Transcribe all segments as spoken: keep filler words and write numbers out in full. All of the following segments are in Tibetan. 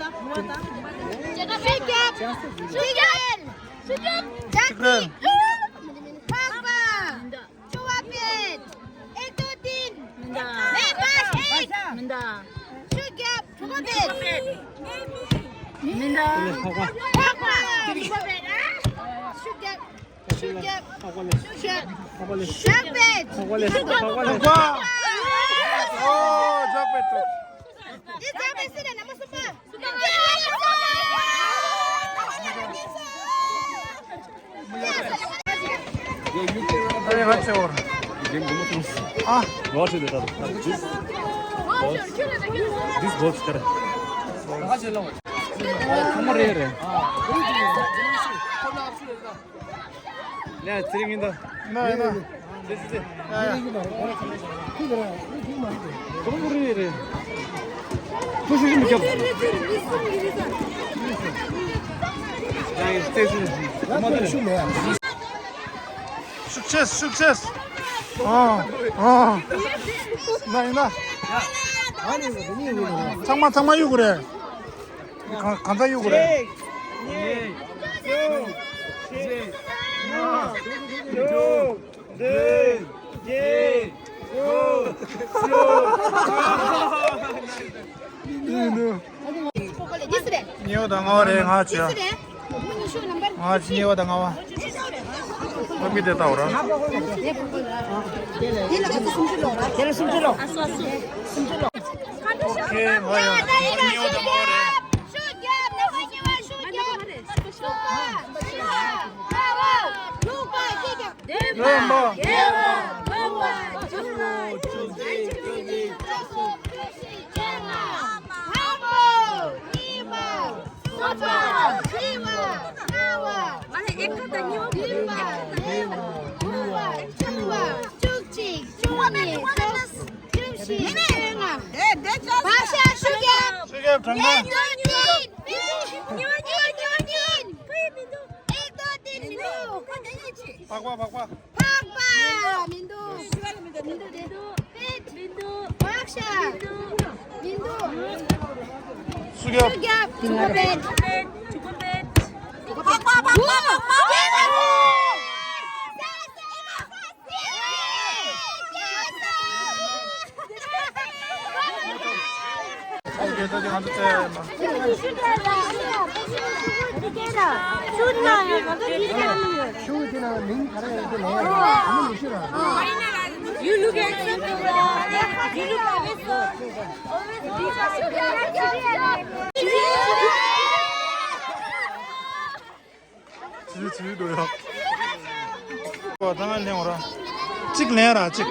བཞི་བརྒྱ། བཞི་བརྒྱ། བཞི་བརྒྱ། ཅིག་རེད། འཕགས་པ། ཆུ་བ་བེད། ཨེ་ཏོ་ཏིན། མི་འདའ། མེ་པ་ཤེག་མི་འདའ། ཆུ་རྒྱབ། ཆུ་བ་བེད། མི་འདའ། འཕགས་པ། ཆུ་བ་བེད། ཆུ་རྒྱབ། ཆུ་རྒྱབ། ཆུ་རྒྱབ། ཞག་བེད། འཕགས་པ། ཨོ། ཞག་བེད། འདི་ལྕགས་པའི་སི་ལ་ན་མ་སུ་པ། ཨ་ཡ་ང་ཆེ་བར། ཨ། This box, this box, correct. ཚང་མ་རེད་རེད། ལས་ཚེ་རིང་ཡིན་ད། ན་ཡིན་ན། ཚེ་ཚེ་ཚེ། ཚང་མ་རེད་རེད། ཁོ་ཤུགས་ཤུགས་མི་རྒྱབ། ཡང་ཡང་ཚེ་ཚེ། ཁོ་མ་ཚེ་ཤུགས་མེད། ཤུགས་ཆེ་ཤུགས་ཆེ། ཨོ་ཨོ། ན་ཡིན་ན། ཚང་མ་ཚང་མ་གཡུག་དགོས་རེད། གང་གང་ཚ་གཡུག་དགོས་རེད། གཅིག་གཉིས། གསུམ། བཞི། ལྔ། དྲུག་བདུན། བརྒྱད། དགུ། བཅུ། ཉི་ཤུ་རེད། ཉི་ཤུ་དང་ལྔ་བ་རེད། ང་བྱས། ང་བྱས་ཉི་ཤུ་དང་ལྔ་བ། ཨ་མི་དེ་ལྟ་བ་ར། དེ་ལ་སུམ་ཅུ་ལོག་ར། དེ་ལ་སུམ་ཅུ་ལོག་ཨ་སོ་སོ། སུམ་ཅུ་ལོག་ཨོ་ཁེ། ང་ཡང་ཉི་ཤུ་དང་ལྔ་བ་རེད། ལྔ་བ། ལྔ་བ། ལྔ་བ། བདེན་པ། བདེན་པ། ལྔ་བ། བཅུ་དྲུག་བཅུ་གཉིས། བཅུ་གསུམ། བཅུ་བཞི། བཅོ་ལྔ། དང་པོ། གཉིས་པ། གསུམ་པ། བཞི་པ། ལྔ་བ། བདུན་པ། བདུན་པ། དགུ་པ། བཅུ་པ། བཅུ་གཅིག་བཅུ་གཉིས། བཅུ་བཞི། བཅོ་ལྔ། བག་ཆགས་ཤུགས་རྒྱབ། ཤུགས་རྒྱབ་དྲང་གནས། ཉོ་ཉིན། ཉོ་ཉིན། ཉོ་ཉིན། ཨེག་དོ་ཏིན་མི་འདུག་ཕག་པ་ཕག་པ། ཕག་པ། མི་འདུག་མི་འདུག་མི་འདུག་མི་འདུག་ཕག་ཤ། མི་འདུག་སུ་རྒྱབ། སུ་རྒྱབ། ཕག་པ་ཕག་པ་ཕག་པ། You look handsome too. You look always so, always be ཚིལ་ཚིལ་འགྲོ་ཡ། ཨོ་ད་ང་ལེན་འོ་ར། གཅིག་ལེན་ར་གཅིག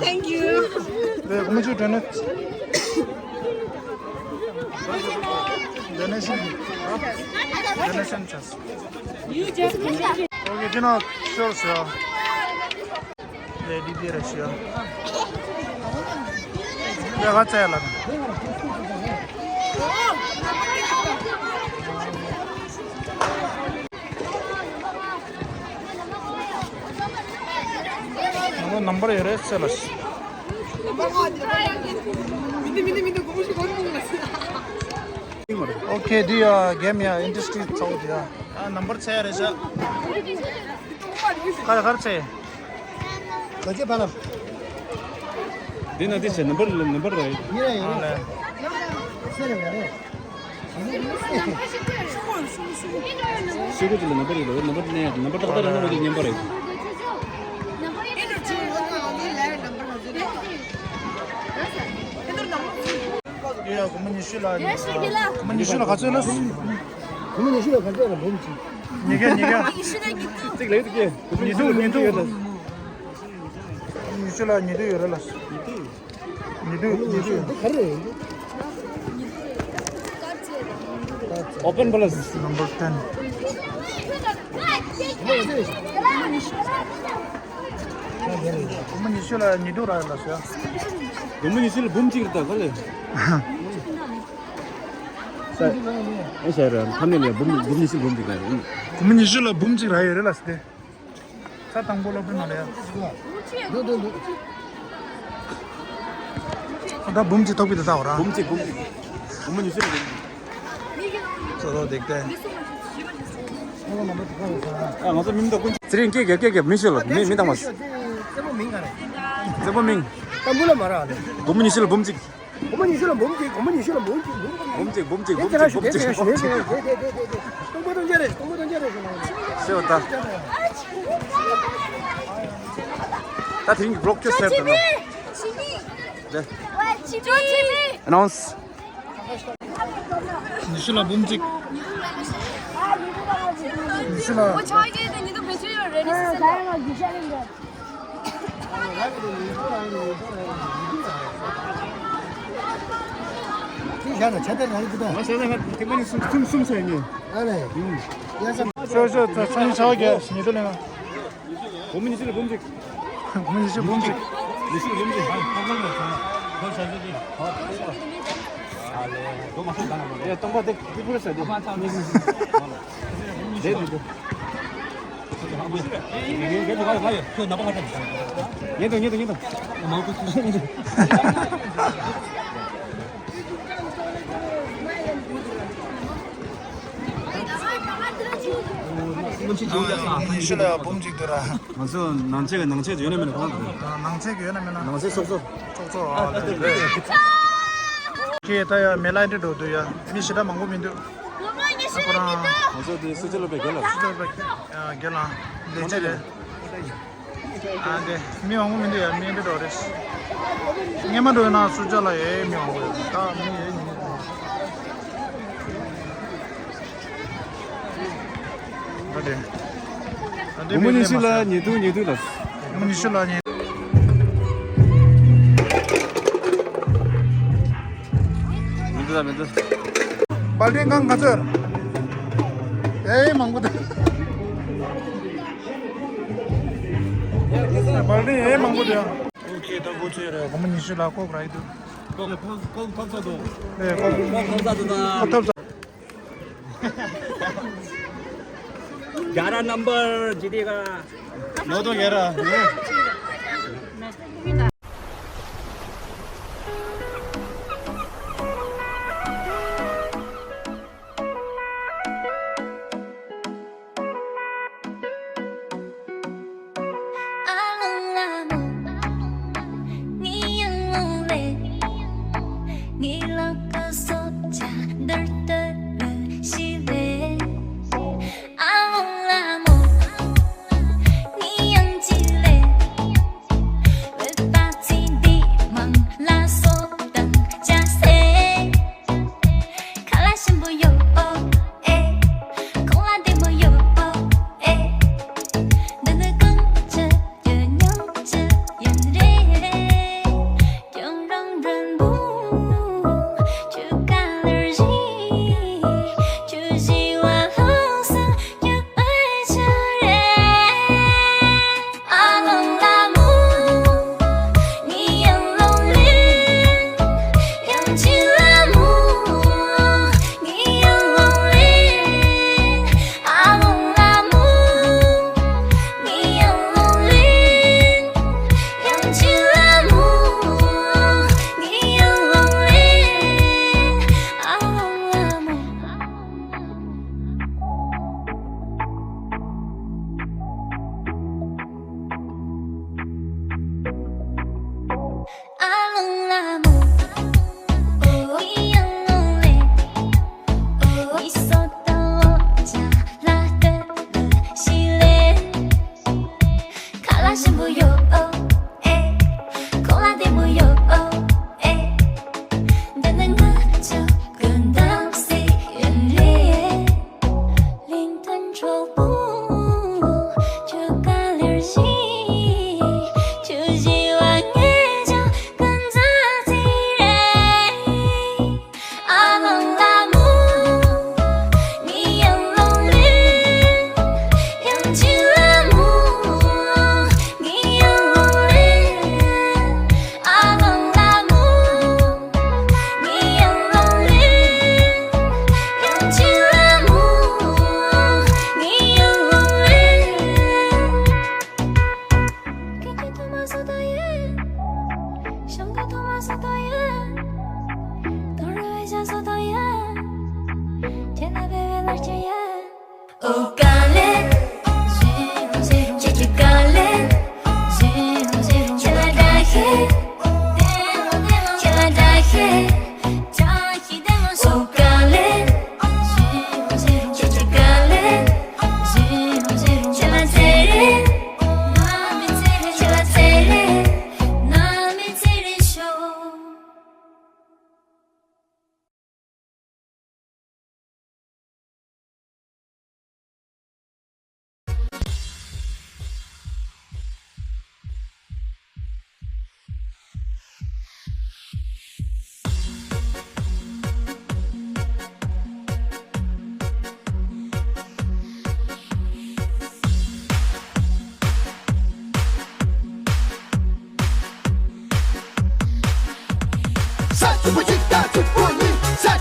Thank you. ད་གོང་ཅུ་ཌོ་ནེ་ཊི། ཌོ་ནེ་ཤན། ཌོ་ནེ་ཤན་བྱས། ཨོ་ཁེ། འདི་ནང་ཤོར་སོང་། ལས་འདི་འདི་རེད་ཤག་ལས་ཀ་བཙལ་ལ། ང་ལ་ནམ་བར་ཡོད་རེད་ཟེར་ལ། མི་འདུག་མི་འདུག་མི་འདུག་གོང་ཞུ་གོང་ཞུ་གོང་ཞུ། ཨོ་ཁེ། འདི་ཡ་གེམ་ཡ་ཨིན་ཌ་སི་ཊི་རི་ཚོགས་འདི་ཡ། ཨ་ནམ་བར་བཙལ་རེད་ཤག་ག་རེ་ག་རེ་བཙལ། ག་ཚད་པ་ལ། འདི་ན་འདི་བྱས་ནམ་བར་ནམ་བར་རེད། ཡིན་རེད་ཡིན་རེད། སེ་རེད་རེད། ཤོག་གུ་དེ་ལ་ནམ་བར་ཡོད་རེད། ནམ་བར་ནས་ནམ་བར་ཏག་ཏག་རེད། ནམ་བར་དེ་བརྙན་པར་རེད། ཡ་ཡ། སྒོར་མོ་ཉི་ཤུ་ལ། སྒོར་མོ་ཉི་ཤུ་ལ་ག་ཚོད་ལ། སྒོར་མོ་ཉི་ཤུ་ལ་ག་ཚོད་ལ་འབུམ་གཅིག་ཉིས་བརྒྱ་ཉིས་བརྒྱ། གཅིག་ལ་ཡོད་ཀྱི། ཉི་ཤུ་ཉི་ཤུ་ཡོད་ལ། ཉི་ཤུ་ལ་ཉི་ཤུ་ཡོད་རེད་ལ། ཉི་ཤུ། ཉི་ཤུ་ཉི་ཤུ་ཡོད། འདི་ག་རེ་རེད། Open plus number ten། སྒོར་མོ་ཉི་ཤུ་ལ་ཉི་ཤུ་རག་ལ་ཟེར། སྒོར་མོ་ཉི་ཤུ་ལ་འབུམ་གཅིག་རེད་ད་ག་ལེ། ཨེ་ཤ་ར་ཐ་མེ་ལ་འབུམ་འབུམ་ཉི་ཤུ་འབུམ་གཅིག་རག་ཡོད། སྒོར་མོ་ཉི་ཤུ་ལ་འབུམ་གཅིག་རག་ཡོད་རེད་ལ་ཟེར་ཏེ། ས་དང་པོ་སློབ་གྲྭ་ནང་ལ་ཡ། འདུག་འདུག་འདུག་ད་འབུམ་གཅིག་ཐོབ་ཀྱི་འདུག་ད་འོ་ར། འབུམ་གཅིག་འབུམ་གཅིག་སྒོར་མོ་ཉི་ཤུ་ལ་འབུམ་གཅིག་ཚོ་ལོ་འདེགས་ཏེ། ཨ་ང་ཚོ་མི་མི་དང་ཀུན། ཚེ་རིང་སྐད་རྒྱབ་སྐད་རྒྱབ། མི་ཤོད་ལ། མི་མི་དང་མ་ཤོད། བཙན་པོ་མིང་ག་རེ། བཙན་པོ་མིང་། ཏམ་བུ་ལ་མ་ར་ལེ། སྒོར་མོ་ཉི་ཤུ་ལ་འབུམ་གཅིག་སྒོར་མོ་ཉི་ཤུ་ལ་འབུམ་གཅིག་སྒོར་མོ་ཉི་ཤུ་ལ་འབུམ་གཅིག་འབུམ་གཅིག་འབུམ་གཅིག་འབུམ་གཅིག་སྟོང་པ་སྟོང་ཆ་རེ། སྟོང་པ་སྟོང་ཆ་རེ། ཤེས་པ་ད། ད་དེ་རིང་གི་བི་ལོག་ཁྱོད་ཟེར་དང་། ལེ། ཨ་ནོན་སི། ཉི་ཤུ་ལ་འབུམ་གཅིག་ཉི་ཤུ་ལ། འོ་ཆོག་གི་དེ་ཉི་དུ་བེད་སྤྱོད་ཡོད་རེད་ནི་སི་སེམས་ལ། ཤ་ན་ཆ་དེ་རང་གི་དང་། ང་ཤ་ན་ང་ཐེག་པ་ནི་གསུམ་གསུམ་གསུམ་ཚོད་ཡིན། ཨ་ལེ། ཡ་ས། ཤོ་ཤོ་ཚ་ཚ་ནི་ཆ་གི་ཉི་དུ་ལེ་ང་། འབུམ་ཉི་ཤུ་ལ་འབུམ་གཅིག་འབུམ་ཉི་ཤུ་འབུམ་གཅིག་ཉི་ཤུ་ལ་འབུམ་གཅིག་ཨ་ལེ། ཡ་སྟོང་པ་དེ་ཏི་པུ་ར་ས་དེ། ཉེ་དུ་ཉེ་དུ་ཉེ་དུ། ཉི་ཤུ་ལ་འབུམ་གཅིག་འདུག་ར། ང་ཚོ་ནང་ཆས་ཀྱི་ནང་ཆས་ཡོད་ན་མེད་ན་གང་འདུག་ནང་ཆས་ཀྱི་ཡོད་ན་མེད་ན། ནང་ཆས་སོག་སོག་ཚོགས་གཙོ་ཨ་ལེ། ཁྱེད་ད་ཡ་མེ་ལ་འདྲི་འགྲོ་འདུག་ཡ། མི་ཞེ་དྲག་མང་པོ་མི་འདུག་ཨ་ཁོ་རང་། ང་ཚོ་དེ་སུ་ཅི་ལ་པའི་རྒན་ལ། སུ་ཅི་ལ་པའི་རྒན་ལ་ལས་བྱེད་རེད། ཨ་དེ་མི་མང་པོ་མི་འདུག་ཡ། མི་འདི་འགྲོ་རེད། སྔས་མ་འགྲོ་ཡ་ན་སུ་ཅི་ལ་ཡ་མི་མང་པོ་ཡོད། ད་མི་ཡ་ཡིན་ད་དེ། ད་དེ་འབུམ་མི་ཉི་ཤུ་ལ་ལས་མ་ཉེ་དུ་ཉེ་དུ་ལ། འབུམ་ཉི་ཤུ་ལ་ཉེ། མི་འདུག་ད་མི་འདུག་འབར་ཐེངས་གང་ག་ཚོད། ཨེ་མང་པོ་འདུག་འབར་ཐེངས་ཨེ་མང་པོ་འདུག་ཨོ་ཁེ། ད་འགོ་ཚུགས་རེད། འབུམ་ཉི་ཤུ་ལ་ཁོག་ར་ཡི་འདུག་ཁོག་ཁོག་ཁོག་ཐོབ་ས་འདུག་ཨེ་ཁོག་ཁོག་ཐོབ་ས་འདུག་ད། ཁོག་ཐོབ་ས། རྒྱ་ར་རྣམ་པར་ཇི་དེ་ག་ནོ་དོ་རྒྱ་ར།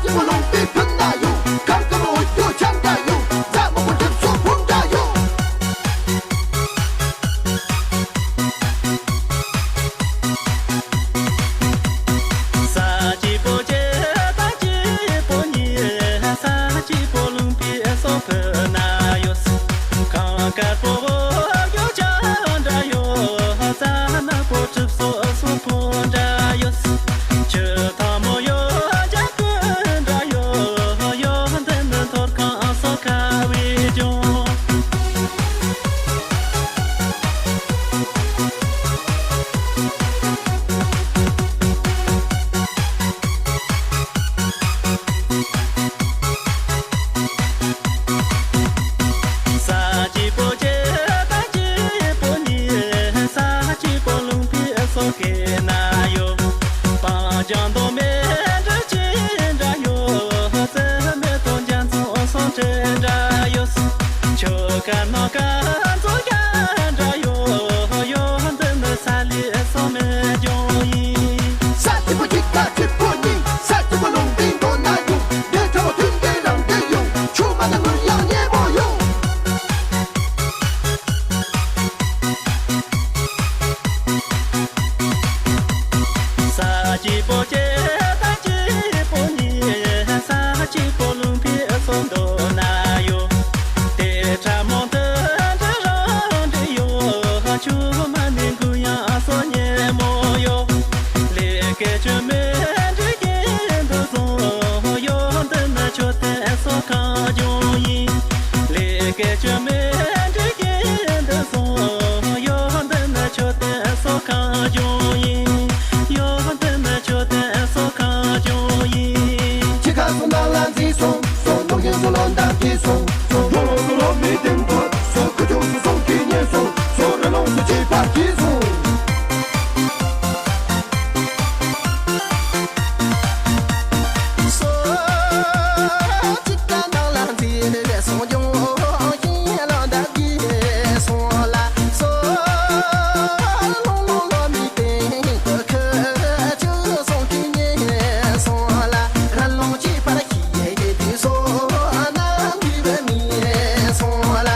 སྐྱིད་པོ་ལུང་པའི་ཕུ་ན་ཡོད། གང་གི་མོ་འོད་སྐྱོ་ཆང་འདྲ་ཡོད། རྫ་མོ་གོ་གྲིབ་སོ་ཕུང་འདྲ་ཡོད། ས་སྐྱིད་པོ་ཁྱེད་དང་སྐྱིད་པོ་ཉིད། ས་སྐྱིད་པོ་ལུང་པའི་སོ་ཕུ་ན་ཡོད། གང་དཀར་པོ་འོད་སྐྱོ་ཆང་འདྲ་ཡོད། རྫ་ནག་པོ་གྲིབ་སོ་སོ་ཕུང་འདྲ་ཡོད། ཆུ་ཐང་མོ་ཡོད་རྒྱ་ཀུན་འདྲ་ཡོད། ཡོད་འདི་ནི་ཐོར་ཁང་སོ་ཁ་བའི་ལྗོངས། ས་སྐྱིད་པོ་ཁྱེད་དང་སྐྱིད་པོ་ཉིད། ས་སྐྱིད་པོ་ལུང་པའི་སོ་ཁའི་ན་ཡོད། སྤང་ལྗང་མདོག་མེ་འབྲུ་གཅིག་འདྲ་ཡོད། རྩི་མེད་དོ་རྒྱ་མཚོ་སོ་འདྲ་འདྲ་ཡོད། ཆུ་ཁ་ནག་ཁ་མཚོ་རྒྱ་འདྲ་ཡོད། ཡོད་འདི་ནི་ས་ལི་སོ་མེ་ལྗོངས་ཡིན། ས་སྐྱིད་པོ་གཅིག་ལ་སྐྱིད་པོ་གཉིས། ས་སྐྱིད་པོ་ལུང་པའི་མདོ་ན་ཡོད། འདྲེ་ཁྲ་བོ་མཐུན་འདྲེ་རང་འདྲེ་ཡོད། ཆུ་མ་ན་ངུར་ཡང་སྙན་མོ་ཡོད། ས་སྐྱིད་པོ་ཁྱེད་དང་སྐྱིད་པོ་ཉིད། ས་སྐྱིད་པོ་ལུང་པའི་སོ་མདོ་ན་ཡོད། དེ་ཁྲ་མོ་མཐུན་འདྲེ་རང་འདྲེ་ཡོད། ཆུ་མ་ནི་འགུ་ཡང་སོ་སྙན་མོ་ཡོད། ལས་ཀའི་ཆུ་མེ་འདྲེ་གྱེན་དུ་སོང་། ཡོད་འདི་ནི་མཆོད་རྟེན་སོ་ཁ་ལྗོངས་ཡིན། ལས་ཀའི་ཆུ་མེ་འདྲེ་གྱེན་དུ་སོང་། ཡོད་འདི་ནི་མཆོད་རྟེན་སོ་ཁ་ལྗོངས་ཡིན། ཡོད་འདི་ནི་མཆོད་རྟེན་སོ་ཁ་ལྗོངས་ཡིན། ཁྱི་ཁ་སོ་ནང་ལ་འཛིན་སོང་། སོ་ནོག་ཡིན་སོ་ལོ་འདབ་ཀྱི་སོང་། སོ་ལོ་ལོ་སོ་ལོ་མི་བདེན་ཐོར། སོ་ཁུ་ཆུ་སོ་སོང་གི་ཉེ་སོང་། སོ་ར་ལོང་སོ་ཅི་པ་ཀྱི་སོང་། སོ་ཅི་ཀ་ནང་ལ་འཛིན་སོང་། ཡོང་ཡ་ལོ་འདབ་ཀྱི་སོང་ལ། སོ་ལོ་ལོ་ལོ་མི་བདེན་ཁུ་ཆུ་སོང་གི་ཉེ་སོང་ལ། ར་ལོང་ཅི་པ་ལ་ཁྱི་ཡེ་ཡེ་དུ་སོ་ན་མི་བ་མི་སོང་ལ།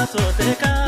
ཚོ་དེ་ཀ